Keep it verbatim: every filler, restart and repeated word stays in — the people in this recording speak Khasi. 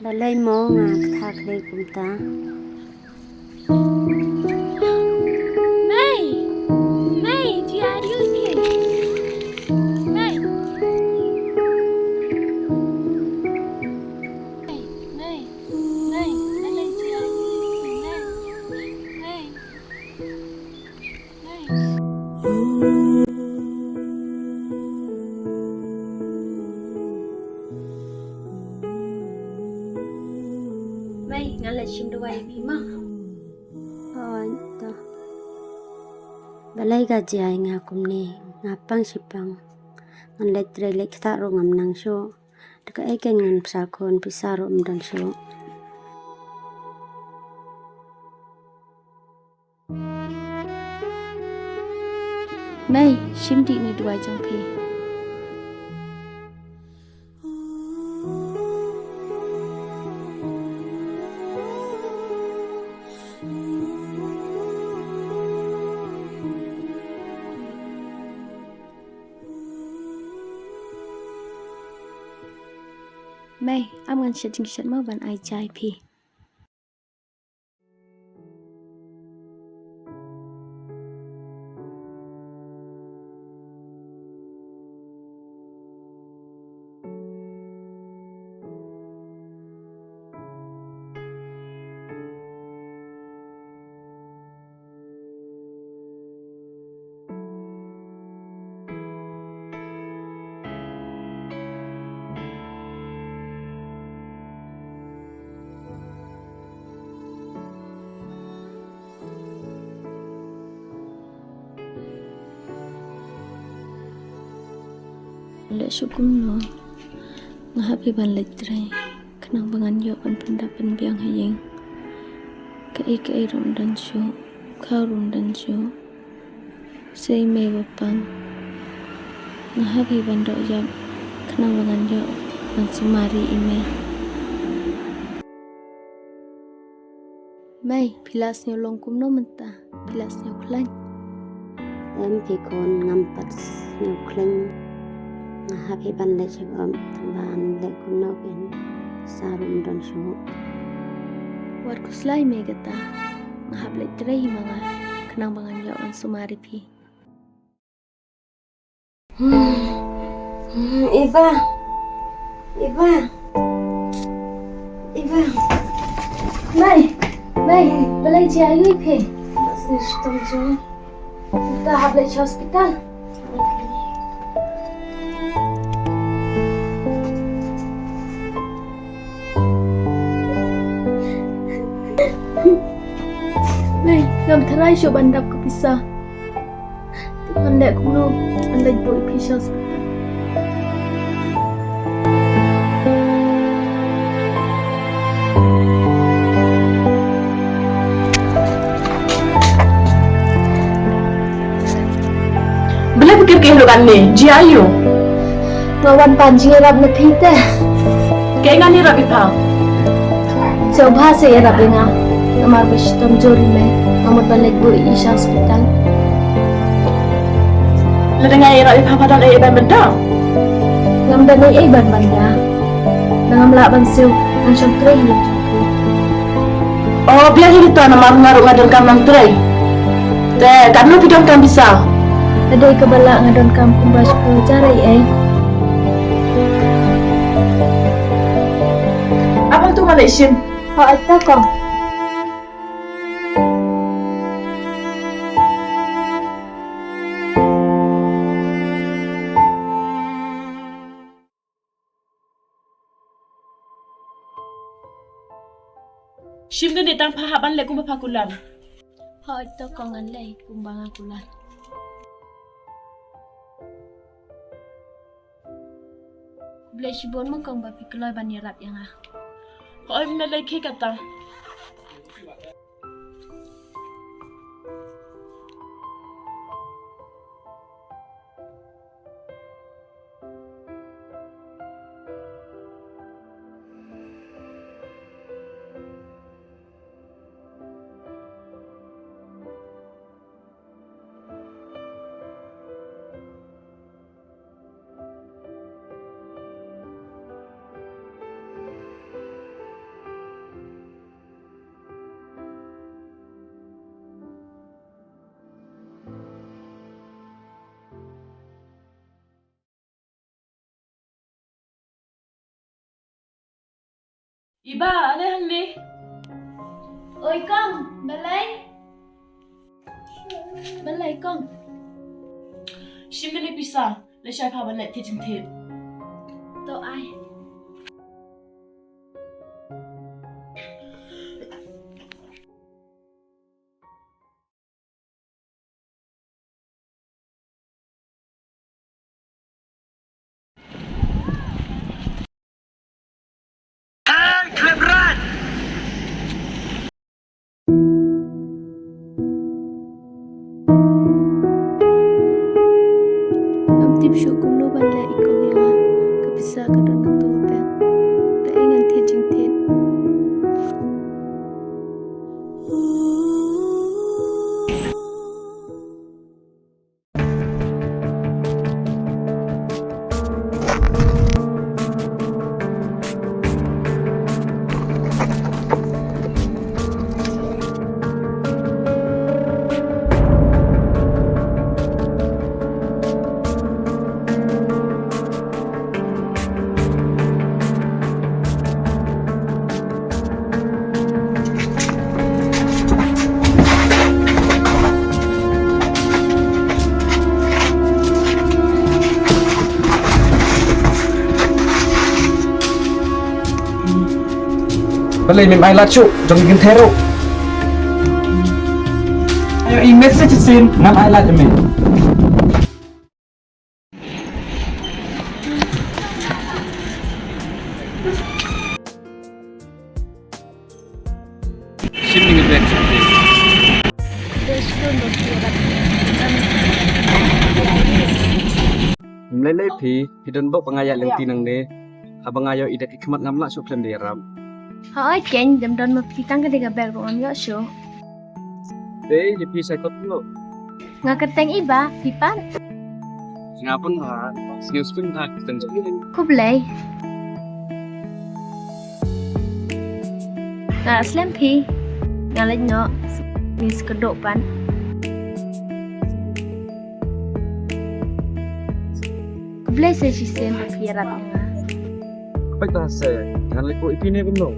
Balei mo nga ktha khlei kumta? Mei! Mei, jia aïu phi? Mei! Mei, Mei, Mei, balei jia aïu phi? Mei! Mei! Mei, ngan leit shim dawai ïa phi mo. Hooid to. Balei ka jia ïa nga kumne, nga pang shi pang. Ngan leit trei leit ktah ruh ngam nang shuh. Te kaei kein ngan pynshai khun, pisa ruh ym don shuh. Mei, shim dih ine i dawai jong phi. Mei, ap ngan shet jingshet mo ban ai jia ïa phi. Leh shuh kumno, nga hap hi ban leit trei khnang ba ngan ïoh ban pyndap pynbiang ha ïing. Kaei kaei ruh ym don shuh, khaw ruh ym don shuh. Sei mei ba pang. Nga hap hi ban doh ïap khnang ba ngan ïoh ban sumar ïa i mei. Mei, phi la sngewlong kumno mynta? Phi la sngewkhlaiñ? Em phi khun, ngam pat sngewkhlaiñ. Nga hap hi ban leit sha ka om, tang ban leh kumno kein, sa ruh ym don shuh. Wat khuslai mei kata. Nga hap leit trei hi ma nga khnang ba ngan ïoh ban sumar ïa phi. Eva. Eva. Eva. Mei, mei, balei jia aïu phi? Sngewsih tam jong. Te hap leit sha hospital. Mei, ngam tharai shuh ban dap ka pisa. Te ngan leh kumno ban leit buh ïa phi sha hospital? Balei phi kyrkieh ïa u kane? Jia aïu? Nga wan pan jingïarap na phi te. Kaei ngan ïarap ïa pha? Sngewbha sa ïarap ïa nga. Namar ba shitom jur ïa me, nga mut ban leit buh ïa i sha hospital. Lada nga ïarap ïa pha, pha don ei ei ban bynta? Ngam don ei ei ban bynta. Lada ngam lah ban siew, ngan shong trei hi ïa phi. O, biang hi to, namar nga ruh nga donkam ban trei. Te katno phi donkam pisa? Ka dei kaba lah nga donkam kumba shiphew hajar ei ei. Ap hangto, nga leit shim. Hooid to kong. Shim kane tang pha hap ban leh kumba pha kular. Hooid to kong, ngan leh kumba nga kular. Khublei shibun mo kong ba phi kloi ban ïarap ïa nga. Hooid, ym lei lei khie kata. Iba, ale hangne. Oi kong, balei? Balei kong? Shim kane pisa, leit shai pha ban leit thied jingthied. To ai. Ngam tip shuh kumno ban leh ïa kong ïa nga. Ka pisa ka don hangto ha bank. Da ei ngan thied jingthied. Balei mem ai lad shuh jong ki kynthei ruh? Ayo i message shisien, ngam ai lad ïa me. Ym lei lei phi, phi don bok ba nga ïaid lynti nangne. Haba nga ïoh i da ki khmat ngam lah shuh khlem da ïarap. Hooid keiñ, dem don ma phi tang ka dei ka bag ruh ngam ïoh shuh. Te ïa phi sa kot lo. Nga kyrteng Iba, phi pat? Nga pun ha, sngewsih pun ha, kyrteng jong. Khublei. Nga slem phi. Nga leit noh. Miss Kdok pat. Khublei sa shisien ba phi ïarap ïa nga. Khublei ta se, ngan leit ko ipi ne kumno?